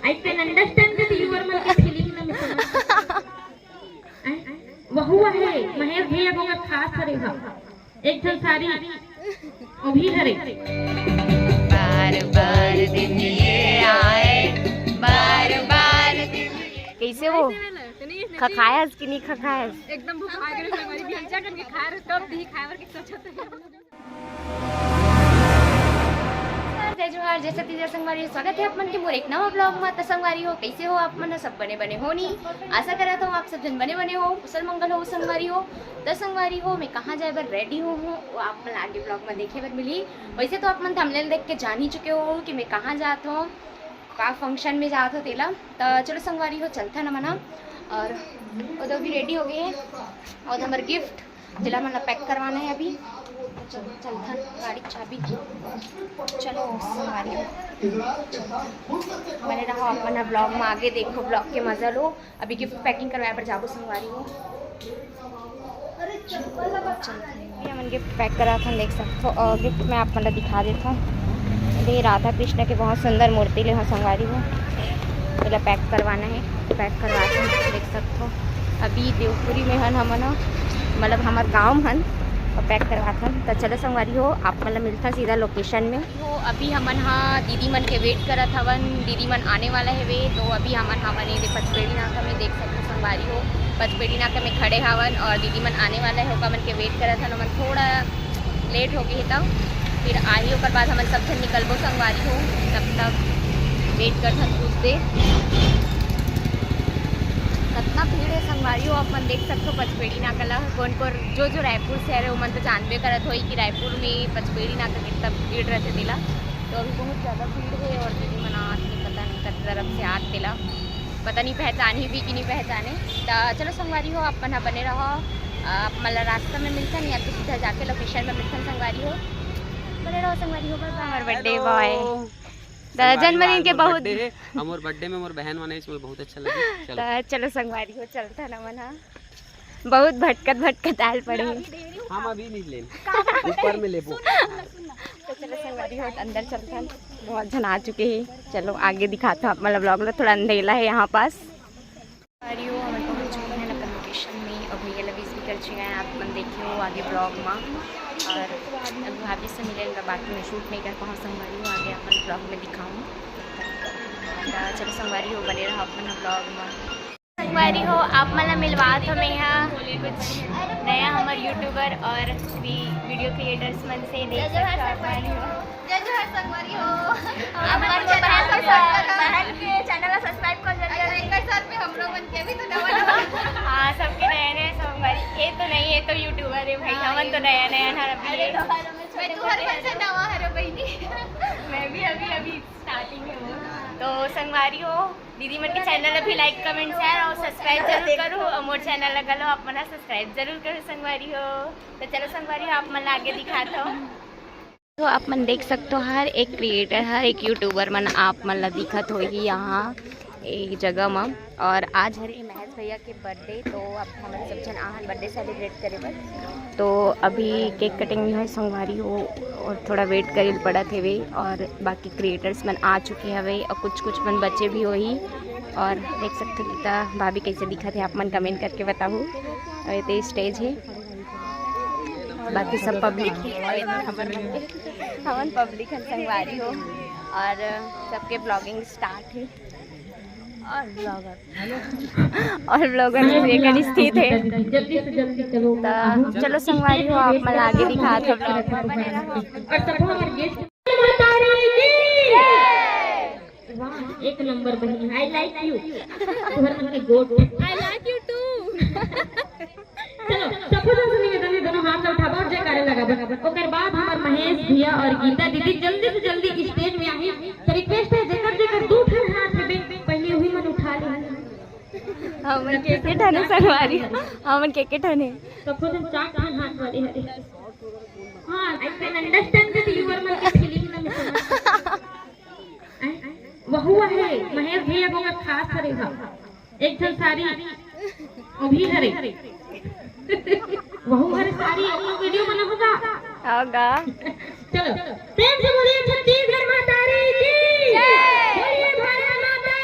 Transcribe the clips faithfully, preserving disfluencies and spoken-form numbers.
I can understand that you are मन के feeling ना मैं समझ सकथंव। वहू हे महेश भैया के खास हरे हा। एक ठन साड़ी वो भी हरे। बार बार दिन ये आए, बार बार दिन ये। कैसे हो? खखायस कि नहीं खखायस? एकदम भुखा गे हंव, हमारी भेजा करके खा रहे, तब भी खाए बर के सोचत हंव। नमस्कार, जय जोहार, जय छत्तीसगढ़ संगवारी हो। स्वागत हे आप मन के मोर एक नवा vlog में। त संगवारी हो, कैसे हो आप मन? सब बने बने हो नी? आशा करत हंव आप सब झन बने बने हो, कुशल मंगल हो संगवारी हो। त संगवारी हो, मैं कहाँ जाए बर ready हों हूँ, वो आप मन आगे vlog में देखे बर मिली। वैसे तो आप मन thumbnail देख के जान ही चुके हो कि मैं कहाँ जात हंव, का function में जात हंव तेला। त चलो संगवारी हो, चलथन हमन ह। और वो तो अभी ready हो गए हे, और हमर gift जेला हमन ला pack करवाना हे अभी। चल, चलथन, गाड़ी के चाबी। चलो संगवारी हो, बने रहो आप मन ह vlog में, आगे देखो vlog के मजा लो। अभी gift packing करवाए बर जाबो संगवारी हो। चलथन, ये हमन gift pack कराथन, देख सकथो। और gift मैं आप मन ला दिखा देथंव, ये राधा कृष्ण के बहुत सुंदर मूर्ति ले हंव संगवारी हो। एला pack करवाना हे, pack करवाथन, देख सकथो। अभी देवपुरी में हन हमन ह, मतलब हमर गांव में हन, और pack करवाथन। त चलो संगवारी हो, आप मन ला मिलथन सीधा location में। हो, अभी हमन ह दीदी मन के wait करत हवन। दीदी मन आने वाला हवे, तो अभी हमन हवन ये पचपेड़ी नाका में, देख सकथो संगवारी हो, पचपेड़ी नाका में खड़े हवन और दीदी मन आने वाला हे, ओकर मन के wait करत हन। हमन थोड़ा late हो गए, तब फिर आही, ओकर बाद हमन सब झन निकलबो संगवारी हो। तब तक wait करथन कुछ देर। कतना भीड़ हे संगवारी हो, अपन देख सकथो पचपेड़ी नाका ला। कोन कोन जो जो रायपुर से आ रहे, ओमन तो जानबे करत होही कि रायपुर में पचपेड़ी नाका कितना भीड़ रहथे तेला। तो अभी बहुत ज़्यादा भीड़ हे और दीदी मन आत हे, पता नहीं कत तरफ से आत तेला, पता नहीं पहचानही भी कि नहीं पहचाने। त चलो संगवारी हो, आप मन ह बने रहो, आप मन ला रास्ता में मिलथन या तो सीधा जाके location में मिलथन संगवारी हो। बने रहो संगवारी हो, bye bye। हमर birthday boy। त जन्मदिन के बहुत birthday हे, हमर birthday में मोर बहन मन आइस, मोला बहुत अच्छा लगे। चलो। त चलो संगवारी हो, चलथन हमन ह। बहुत भटकत भटकत आल पड़े हे। हम अभी नहीं लेन, ऊपर में लेबो। त चलो संगवारी हो, अंदर चलथन, बहुत झन आ चुके हे। चलो आगे दिखाथो आप मन ला vlog ला, थोड़ा अंधेला हे यहाँ पास। संगवारी हो, हमन पहुँच चुके हैं अपन location में और भैया ला wish भी कर चुके हैं, आप मन देखे हो आगे vlog में। और अब भाभी से मिले, बाकी मैं shoot नहीं कर पाऊँ संगवारी हो, आगे अपन vlog में दिखाऊँ। त चलो संगवारी हो, बने रहो अपन vlog में। संगवारी हो, आप मन ला मिलवात हों मैं यहाँ कुछ नया हमर YouTuber और भी video creators मन से, देख सकथो आप मन। जय जोहार संगवारी हो। आप मन के channel ला support करो, बहन के channel ला subscribe करो जल्दी। अरे, एकर साथ में हम लोगन के भी तो नवा नवा। हाँ, सबके नया नया संगवारी। ये तो नहीं, ये तो YouTuber हे भाई, हाँ, हमन तो नया नया ना अभी। अरे, तो हर में मैं छोटे तो हर छोटे बन से नवा हरो बहिनी। मैं भी अभी अभी starting में हूँ। तो संगवारी हो, दीदी मन के channel ला भी like, comment, share और subscribe जरूर करो और मोर channel ला घलो आप मन subscribe जरूर करो संगवारी हो। तो चलो संगवारी हो, आप मन ला आगे दिखात हों। तो आप मन देख सकथो, हर एक creator, हर एक YouTuber मन आप मन ला दिखत होही यहाँ एक जगह म। और आज हरे महेश भैया के birthday, तो अब हमन सब झन आहन birthday celebrate करे बर। तो अभी cake cutting नहीं होय संगवारी हो, और थोड़ा wait करे ल पड़त हवे, और बाकी creators मन आ चुके हवे और कुछ कुछ मन बचे भी होही। और देख सकथो गीता भाभी कैसे दिखत हे, आप मन comment करके बताहू। और ये तो stage हे। बाकी सब public हे, हमन, हमन public हन संगवारी हो, और सबके vlogging start हे। और vlogger, और vlogger भी एकर स्थित हे। जल्दी से जल्दी चलो। त चलो संगवारी हो, आप मन आगे दिखात हों vlog में, बने रहो। और सबको हमारे guest वाह, एक नंबर बहिनी, I like you। तुहर मन के गोट। I like you too। चलो, सबको जोर से निवेदन हे, दोनों हाथ ला उठाबो और जयकारे लगाबो। ओकर बाद हमर महेश भैया और गीता दीदी जल्दी से जल्दी stage में आही। तो request हे, जेकर जेकर दू ठन हाथ हवे, पहले वही मन उठा ले। हमन के एके ठन हे संगवारी, हमन के एके ठन हे। सबको जन चार ठन हाथ वाले हरे। हाँ, I can understand that you are मन के feeling ना मैं समझ सकथों। वहू हे, महेश भैया के खास हरे हा। एक ठन साड़ी, वो भी हरे। वहू हरे साड़ी, आप लोग video बनाओगा? होगा। चलो, प्रेम से बोलिए छत्तीसगढ़ माता री की। जय। बोलिए भारत माता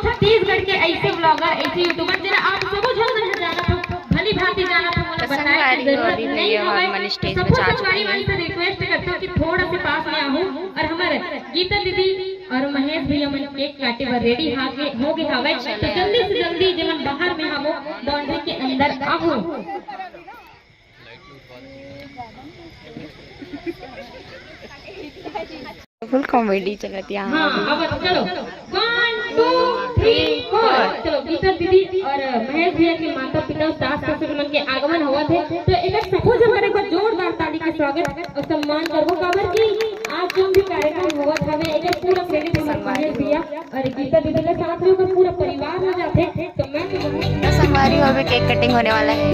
छत्तीसगढ़ के ऐसे vlogger, ऐसे YouTuber, जेला आप सबो झन मन ह जानत हो, भली भांति जानत हो, मोला तो बताए के संगवारी हो, जरूरत अभी नहीं भैया हवय। मन stage तो पे सबो जा चुके संगवारी हैं। मन से request करथों कि थोड़ा से पास में आहू और हमर गीता दीदी और महेश भैया मन cake काटे बर ready हागे, हो गे हावय। तो जल्दी से जल्दी जेमन बाहर में हावो, boundary के अंदर आहू। Full comedy चलत हे। हाँ, अब चलो, one, two, three, four। चलो, गीता दीदी और महेश भैया के माता पिता, सास ससुर मन के आगमन होवत हे, तो एक सबो झन मन एक बार जोरदार ताली के स्वागत और सम्मान करबो, काबर कि आज जो भी कार्यक्रम होवत हवे, एकर पूरा credit हमर महेश भैया और गीता दीदी के साथ में ओकर पूरा परिवार हो जाथे। तो मैं तो तो संगवारी हो, अभी cake cutting होने वाला है।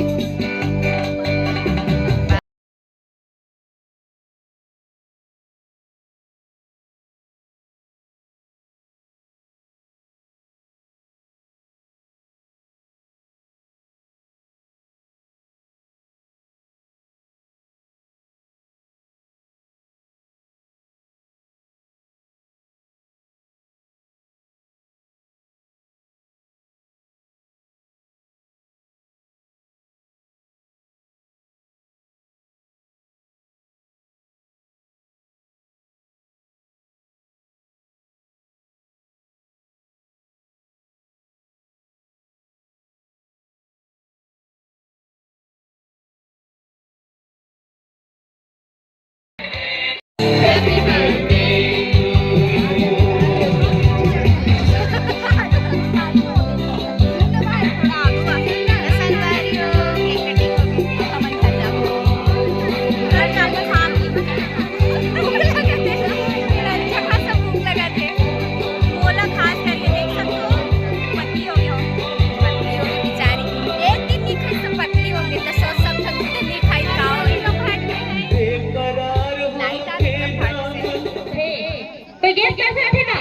कोई guess कर सकथे का?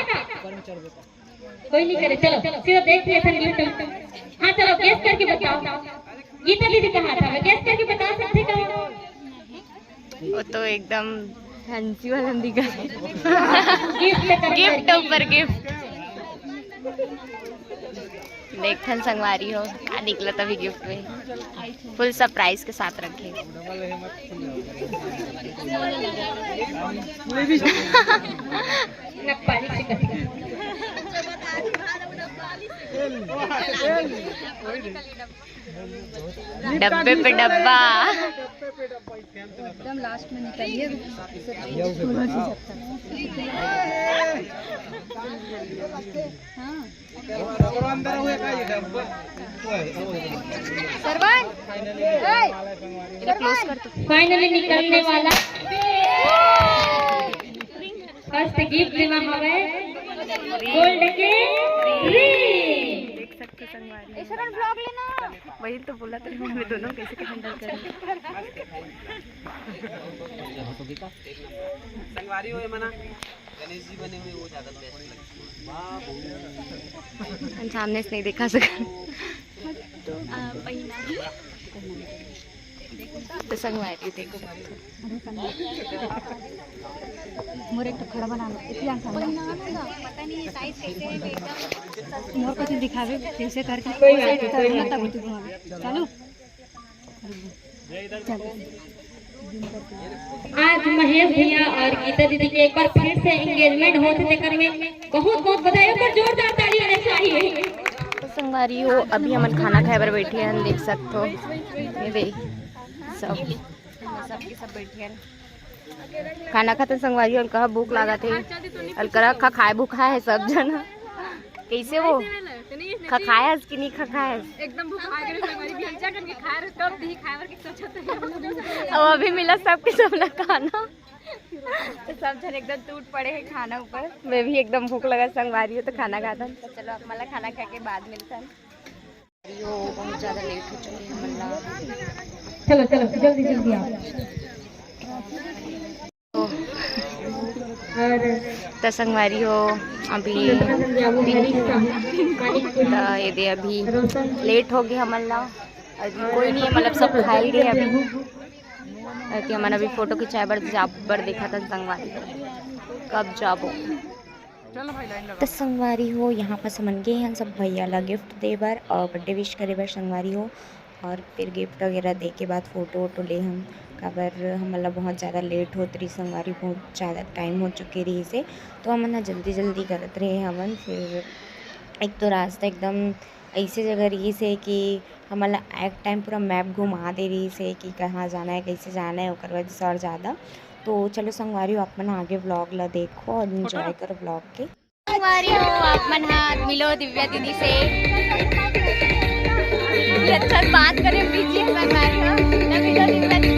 कोई नहीं करे। चलो, सीधा देख लेथन gift। हाँ, चलो, guess करके बताओ। गीता दीदी कहाँ था? Guess करके बता सकथे का? वो तो एकदम fancy वाला दिखा। Gift लेकर gift ऊपर gift। देखथन संगवारी हो, का निकलत अभी gift में। Full surprise के साथ रखे। डब्बे पे डब्बा। एकदम last में निकालिए। हाँ। सरवन, ए, इधर close कर तो। Finally निकलने वाला first gift जेमा हवे gold के ring। देख सकते संगवारी। ए, सरवन, vlog लेना। वही तो बोला था, हमें दोनों कैसे handle करें। संगवारी हो ये मना। गणेश जी बने हुए, वो ज्यादा best लगता है। हम सामने से नहीं देखा सका। तो संगवारी देखो। मोर एक तो खड़ा बना लो, इतनी आसान है। पता नहीं ये size कैसे है, मैं एकदम मोर को तो दिखावे, कैसे करके। कोई बात नहीं, कोई बात नहीं। चालू। आज महेश भैया और गीता दीदी के एक बार फिर से engagement होत हे, तेकर में बहुत बहुत बधाई, ओकर जोरदार ताली होना चाहिए। तो संगवारी हो, अभी हमन खाना खाए बर बैठे हन, देख सकथो, ये दे सब, सबके सब बैठे हन। खाना खाते संगवारी हो, कहा भूख लागत हे, अलकरा खा खाए भूखा है सब जन। कैसे वो? खखायस कि नहीं खखायस? एकदम भूख आ गई हमारी, भी अच्छा करके खा रहे, तब भी खाए बर के सोचत है। अब अभी मिला सबके सब ला खाना, तो सब जन एकदम टूट पड़े हैं खाना ऊपर। मैं भी एकदम भूख लगा, संगवारी हो तो खाना खाता। तो चलो, अब मला खाना खा के बाद मिलता है। यो बहुत ज्यादा लेट हो चुके हैं, मतलब। चलो, चलो, जल्दी, जल्दी आओ। और त संगवारी हो, अभी त ये दे अभी लेट हो गया हमन ला, अभी कोई नहीं है, मतलब सब खाए गए अभी। अभी हमन अभी फोटो खिंचाए बर जाब बर देखा था संगवारी, कब जाबो। तो संगवारी हो, यहाँ पर हमन गे हन सब भैया ला गिफ्ट दे बर और बर्थडे विश करे बर संगवारी हो। और फिर गिफ्ट वगैरह दे के बाद फोटो वोटो ले हम, काबर हमन ला बहुत ज़्यादा लेट होत रही संगवारी, बहुत ज़्यादा टाइम हो चुके रही से, तो हमन ह जल्दी जल्दी करत रहे हवन। फिर एक तो रास्ता एकदम ऐसे जगह रही से कि हमन ला एक टाइम पूरा मैप घुमा दे रही से कि कहाँ जाना है, कैसे जाना है, ओकर वजह से और ज़्यादा। तो चलो संगवारी हो, आप मन आगे व्लॉग ला देखो और एंजॉय करो व्लॉग के। संगवारी हो, आप मन हाथ मिलो दिव्या दीदी से। ये अच्छा बात करे, बिजी है मैं, मैं तो। ना मिलो दिव्या दीदी।